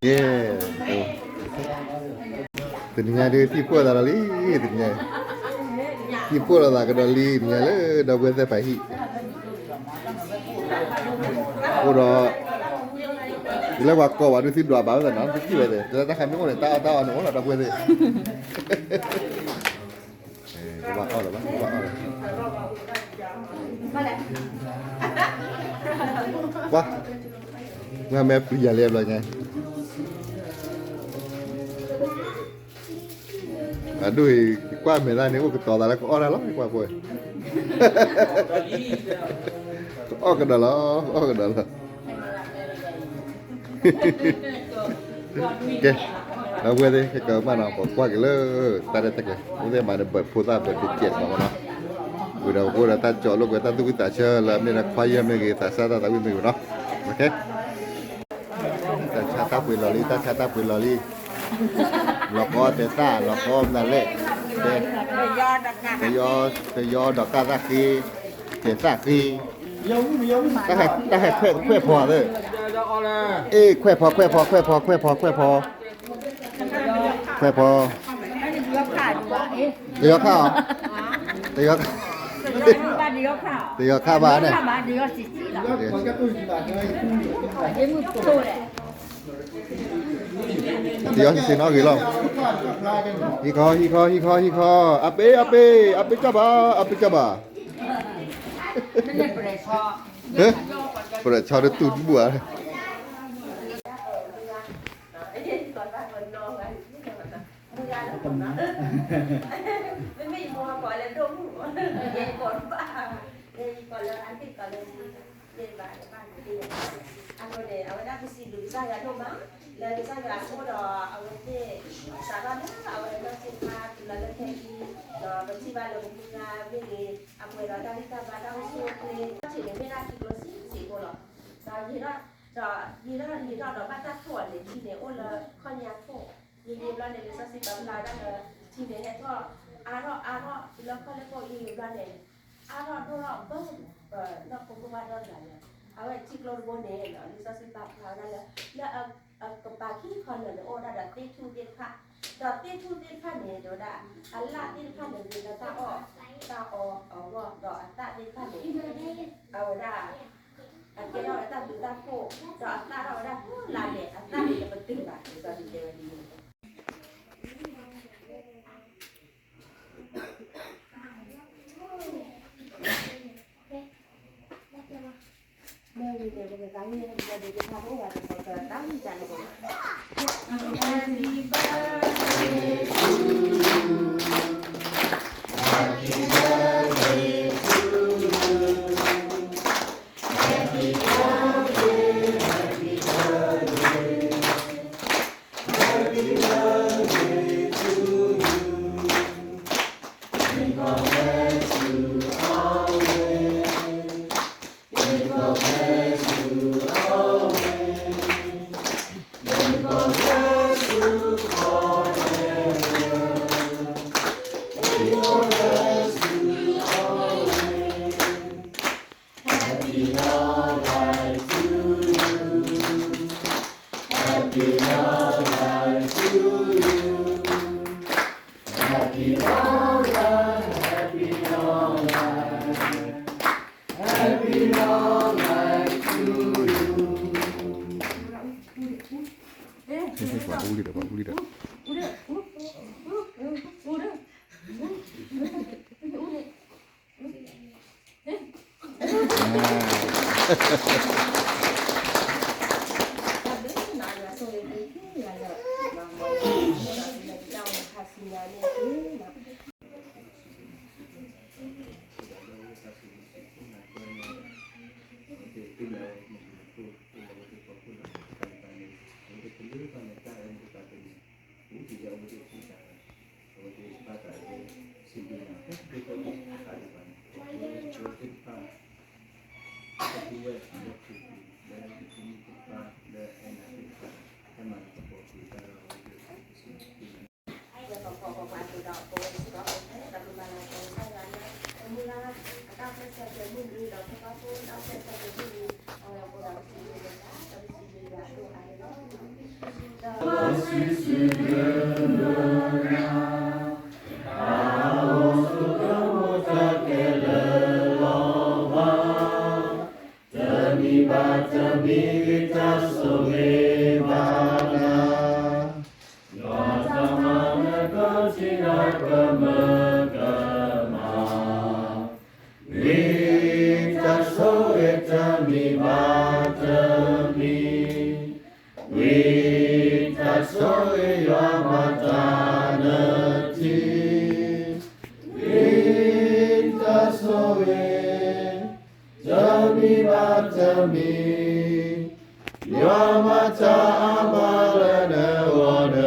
ယဲၢ်, တနံၤညါဒုး သံၣ်ဖှိၣ်သးဒီးလံ, တနံၤညါ သံၣ်ဖှိၣ်လိာ်သးကဒီးလံ တနံၤညါလၢ ဒီပုၢ်ဝဲၢ်သ့ၣ်တဖၣ်ဟံၣ်, အိၣ်ဒီး လၢပှၤကိးဘၣ်ဒုး သုဒွးဘၣ်ဝဲသ့ၣ်နီၤ သုထံၣ်ဝဲသ့ၣ် တၢ်ခါမ့ၢ်အိၣ်န့ၣ် တၢ်အီၣ်တၢ်အီန့ၣ်အိၣ်လီၤ ဒီပုၢ်ဝဲၢ်သ့ၣ် ကဘၣ်အီၣ်လၢၤဘၣ် ကဘၣ်အီၣ်လၢၤ, ပှၤ, မ့ၢ်မ့ၢ်ပျံၤယၤလၢဘျီညါ အဒိၣ်အံၤ ကွၢ်မဲာ်သၣ်န့ၣ် အိၣ်ကတီၤသးလၢကအီၣ်တၢ်လီၤ ကွၢ်ဖိ, ကအီၣ်ကဒီးလီၤ ကအီၣ်ကဒီးလီၤ. ကဲ, ဒီပုၢ်ဝဲၢ်သ့ၣ် ခဲကမၣ်နီၤ ပကွၢ်က့ၤလၢ တၢ်ရဲၣ်တၢ်ကျဲၤ အိၣ်သ့ၣ်မးန့ၣ် ဘၢၣ်ဖိသၣ်ဘၢၣ်တကဲးမးနီၤ, ဝံၤဒီးပကအိၣ်ဒီးတၢ်ကၠီလိာ်ကွဲ တၢ်သူၣ်ဝံၣ်သးဆၢလၢအမ့ၢ်ဒၣ်ခွါယဲၢ်မ့ၢ်ဂ့ၤ သးစၢ်တၢ်သးဝံၣ်မ့ၢ်ဂ့ၤနီၤ, တၢ်ဆါတၢ်ပှ့ၤလီၤလံ တၢ်ဆါတၢ်ပှ့ၤလီၤလံ, လီၤကီတဲာ်သၣ် လီၤကီမနုၤလဲၣ်, တယီဒီးကၢ်သၣ်ဃ့, တဲာ်သၣ်ဃ့, တၢ်ဟဲခွဲးဖီသ့ၣ်, အ့ၣ် ခွဲးဖီ ခွဲးဖီ ခွဲးဖီ ခွဲးဖီ ခွဲးဖီ, ခွဲးဖီ, တယီခါအီၤ, တယီ, တယီခါဘၣ်န့ၣ် တယီစ့ၢ်နီၣ်ဂ့ၤလီၤ, ဟံးခီ ဟံးခီ ဟံးခီ ဟံးခီ, အပ့ၤ အပ့ၤ အပ့ၤကၢ်ဘၣ် အပ့ၤကၢ်ဘၣ်, ပှၤဆီတတူၢ်တဘူၣ်ဧါ, မ့မ့ၢ်ယမိၢ်ကိးလၢဒိၣ်မုၣ်, ယဲယကိးတဘၣ်, ယဲယကိးလၢအသ့ၣ်ကိးလၢ ယဲဘၣ်ဘၣ်န့ၣ်, အဃိန့ၣ် အဝဲဒၣ်ပစံးဘျုးကစၢ်ယွၤဒိၣ်မး, လၢကစၢ်ယွၤအဃိဒီး အဝဲသ့ၣ် စးထီၣ်လၢအဝဲအနီၢ်ဆံးခါတုၤလီၤလၢခဲအံၤ, ဒီးပထံၣ်ဘၣ်လၢပမုၢ်ဂၤမ့ၢ်ဂ့ၤ အပှဲၤဒီးတၢ်ဂံၢ်တၢ်ဘါတၢ်အိၣ်ဆူၣ်အိၣ်ချ့, ထီၣ်ဆံးန့ၣ်မ့ၢ်ဒၣ်ထံကျိဆံးဆံးဖိလီၤ, ဒီးယံာ်ထီၣ်, ဒီးယံာ်ထီၣ်ယံာ်ထီၣ်ဒီးဘၣ်တၢ်ထီၣ်အီၤန့ၣ် ထံန့ၣ်အိၣ်လၢခီၣ်ညါခိၣ်, ယံာ်ယံာ်ဘျီန့ၣ် လံာ်စီဆှံပာ်ဖျါဝဲဒၣ်လၢ ထံန့ၣ်ဟဲထီၣ်အါထီၣ်အါထီၣ် လၢခီၣ်လၢခိၣ်ယံာ်ယံာ်ဘျီန့ၣ် အါထီၣ်ဒိၣ်ထီၣ်ဘၣ် ပနီၢ်ခိခိၣ်ဘၣ်ဒီဂၤန့ၣ်, အဝဲထံကျိတဘိန့ၣ် လံာ်စီဆှံပာ်ဖျါဝဲဒၣ်လၢ လၢအကပၤခံခီန့ၣ် အိၣ်ဝဲဒၣ်ဒီးသ့ၣ်ထူၣ်သ့ၣ်တဖၣ်, ဒီးသ့ၣ်ထူၣ်သ့ၣ်တဖၣ်န့ၣ် တဲဝဲဒၣ် အလၣ်သ့ၣ်တဖၣ်န့ၣ် ဂ့ၤလၢတၢ်အီၣ်တၢ်အီအဂီၢ်, ဒီးအသၣ်သ့ၣ်တဖၣ်န့ၣ် အဝဲဒၣ် အကဲထီၣ်ဝဲတၢ်ဘျုးတၢ်ဖှိၣ်, ဒီးအသၣ်ထီၣ်ဝဲဒၣ်လါလဲၣ်, အသၣ်န့ၣ်တပတုာ်ဘၣ်, လံာ်စီဆှံတဲဝဲဒ်န့ၣ် ပှၤအူလံဒီး ပှၤအူလံဒီး အအိၣ်ဆိးကမိၣ်တၢ်ခဲလၢာ်လီၤဘၣ်, တမံၤဘၣ်တမံၤဂ့ၤတၢ်ဆိၣ်ဂ့ၤဘၣ်နၤ, ဒီးတၢ်မၤလၢကစံးဒီးကမၢကမၣ်, ဝံတၢ်ဆိၣ်ဂ့ၤတမံၤဘၣ်တမံၤ, ဝံတၢ်ဆိၣ်ဂ့ၤယွၤမၤတၢ်နၢထံ, ဝံတၢ်ဆိၣ်ဂ့ၤ တမံၤဘၣ်တမံၤ, ယွၤမၤတၢ်အါမးလၢနဂီၢ်နက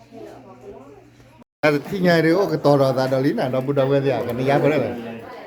ထံၣ်. တၢ်သ့ၣ်ညါဒုးအိၣ်ကတီၤဒီးသးဒီးလံနၤ ဒီပုၢ်ဒီဝဲၢ်သ့ၣ်ဧၢ, ကနံၤညါပှဲၤလဲၣ်,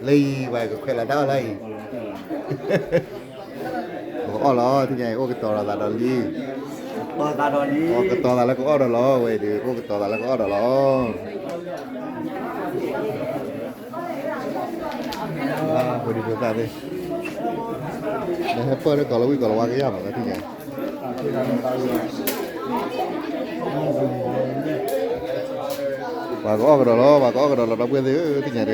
လၢယံၤပှၤကခွဲးလီၤတၢ်အီၣ်လၢအံၤ, ပကအီၣ်လီၤ သ့ၣ်ညါအံၤအိၣ်ကတီၤဒီးသးဒီးလံ, ကတီၤသးလၢကအီၣ်ဒီးလီၤ, ဝဲအံၤဒုးအိၣ်ကတီၤသးလၢကအီၣ်ဒီးလီၤ. ဖိဒံဖိသၣ်သ့ၣ်, နဟဲပၢၢ်လၢကီၤလီၤဝံၤကီၤလီၤဝါကယၢ်မးလၢသ့ၣ်ညါ, ပှၤကအီၣ်ကဒီးလီၤ, ပှၤကအီၣ်ကဒီးလီၤ ဒီပုၢ်ဝဲၢ်သ့ၣ်ဧၢ, သ့ၣ်ညါဒုး, အိၣ်လၢဘိၣ်ခိးအီၣ်လီၤ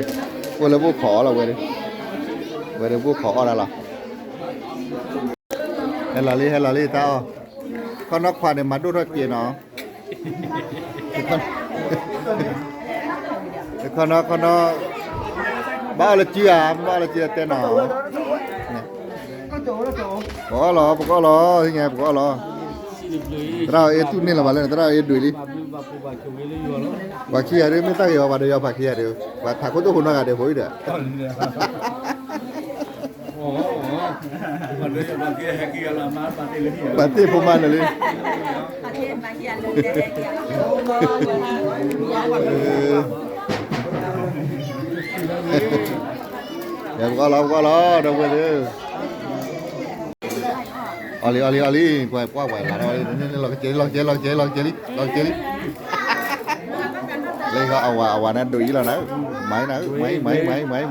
ဝဲ, ဝဲဒၣ်ဘိၣ်ခိးအီၣ်ဒၣ်လီၤ. ဟဲလီၤလံ ဟဲလီၤလံ တၢ်အီၣ်, ခီနီၢ်ခွါန့ၣ် မၤဒိၣ်ထီၣ်စ့နီၤ, ခီနီၢ် ခီနီၢ်, ဘၣ်အီၣ်လၢစုဧါ, ဘၣ်အီၣ်လၢစုတဲနီၤ, ပကအီၣ်လီၤ ပကအီၣ်လီၤ သ့ၣ်ညါ ပကအီၣ်လီၤ, သရၣ်အီၣ်အ့ၣ်တူၢ်န့ၢ်လီၤဘၣ်လၢ သရၣ်အီၣ်အ့ၣ်ဒွံးလံ, ပှၤခံဂၤဒုး မ့ၢ်တၢ်ဂ့ၤအီၤ ပှၤဒီးယွၤပှၤခံဂၤဒုး, ပှၤထးခိၣ်တိၢ်ဖိနီၢ်ဂၤဒဲးဖိအံၤဒီး ပှၤသ့ၣ်ဖိမါန့ၣ်လံ, ပကအီၣ်လီၤ ပကအီၣ်လီၤ ဒီပုၢ်ဝဲၢ်သ့ၣ်ဧၢ, အီၣ်လံ အီၣ်လံ အီၣ်လံ, ပှၤပှၤလၢထီၣ်လံ, လီၤကစဲးလံ လီၤကစဲးလံ လီၤကစဲးလံ လီၤကစဲးလံ, လၢအဝၤ အဝၤန့ၣ်ဒိးအံၤလီၤနၤ, မၤနၤ မၤ မၤ မၤ မၤ, ဝံၤ အဝဲ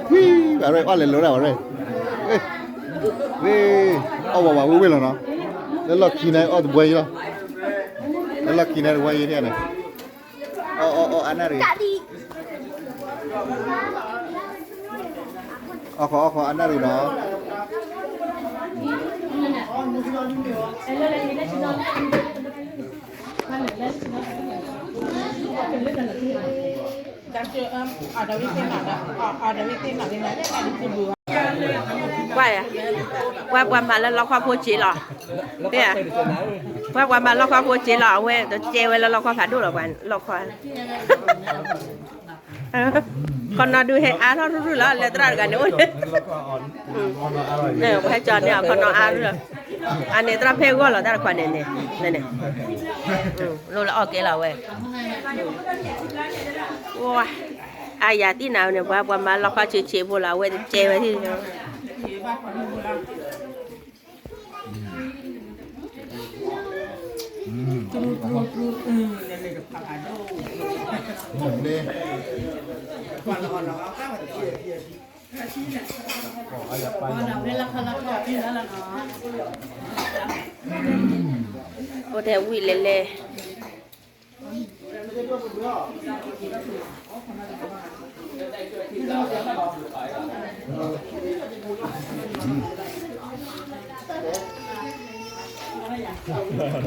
အီၣ်လဲၤလိၤဒၣ်ဝဲ, ဝံၤ အီၣ်ဝဲဝဲဝ့ၢ်ဝ့ၢ်လီၤနီၤ, လၢလီၢ်ခံန့ၣ်အီၣ်တဘှဲအံၤလီၤ, လၢလီၢ်ခံန့ၣ်တဘှဲအံၤန့ၣ်, အီၣ် အီၣ် အီၣ် အနၣ်ရံၣ်, အီၣ်ဃီ အီၣ်ဃီ အနၣ်ရံၣ်နီၤ. ပှၤ ပှၤပှၤမၤလၢလီခီဖိစ့လီၤ, ပှၤပှၤမၤလီခီဖိစ့လီၤ, အဝဲတကဲဝဲလၢလီခီဖးဒိၣ်လီၤ, ပှၤလီခီ ခီနီၢ်ဒုးဟဲအါထီၣ်ရုၢ်ရုၢ်လီၤ လၢသရၣ်တဂၤန့ၣ်အိၣ်န့ၣ်, ပှၤဟဲကၠီန့ၢ်အီၤခီနီၢ်အါရုၢ်လီၤ, အန့ၣ်သရၣ်ဖဲဂီၢ်လီၤတၢ်တခွါန့ၣ်န့ၣ်, လိၣ်လၢအီၣ်ကဲလီၤဝဲ, အါယၤသ့ၣ်နၤန့ၣ် ပှၤပှၤမၤလီခီဆံးဆံးဖိလီၤ အဝဲတကဲဝဲသ့ၣ် အိၣ်ထဲဝံၤလဲၤလဲၤ သ့ၣ်ညါဒီး လီၤဟိလံ, လီၤဟိလံ လီၤဟိလံ သ့ၣ်ညါဒီး, တၢ်ရဲၣ်တၢ်ကျဲၤလီၤဘူးလံ သ့ၣ်ညါ, ဘၣ်ကိးဂၤဒဲး ဟဲဖီကးထီၣ်လံ ဒီပုၢ်ဝဲၢ်သ့ၣ်ဧၢ, ဒီပုၢ်ဒီဝဲၢ်သ့ၣ်ဧၢ,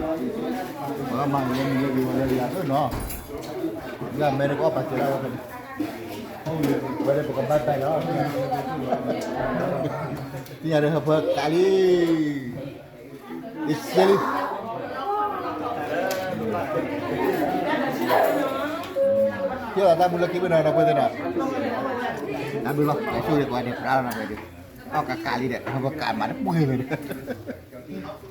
ပှၤမၤန့ၣ်လၢမံၤလၢဒံးဝဲလၢယၤအၢနီၤ, ယမဲာ်တကီၢ်ပာ်စၢၤဒၣ်ဝဲဖဲန့ၣ်, ဝဲဒၣ်ပကဘၣ်တၢ်လီၤ, သ့ၣ်ညါဒီးဟဲဖီကးလံ, အ့ၣ်စဲလံ. တၢ်မူလၢခံဘ့ၣ်နီၤ ဒီပုၢ်ဝဲၢ်သ့ၣ်နီၤ, တၢ်ဘျုးလီၤ ကဲဆိၣ်ဂ့ၤကိးဂၤဒဲး ပြးလီၤနီၤဝဲဒၣ်, အီၣ်ကးကးလံဒီး ပကးမၤတပှဲၤလၢၤဒီး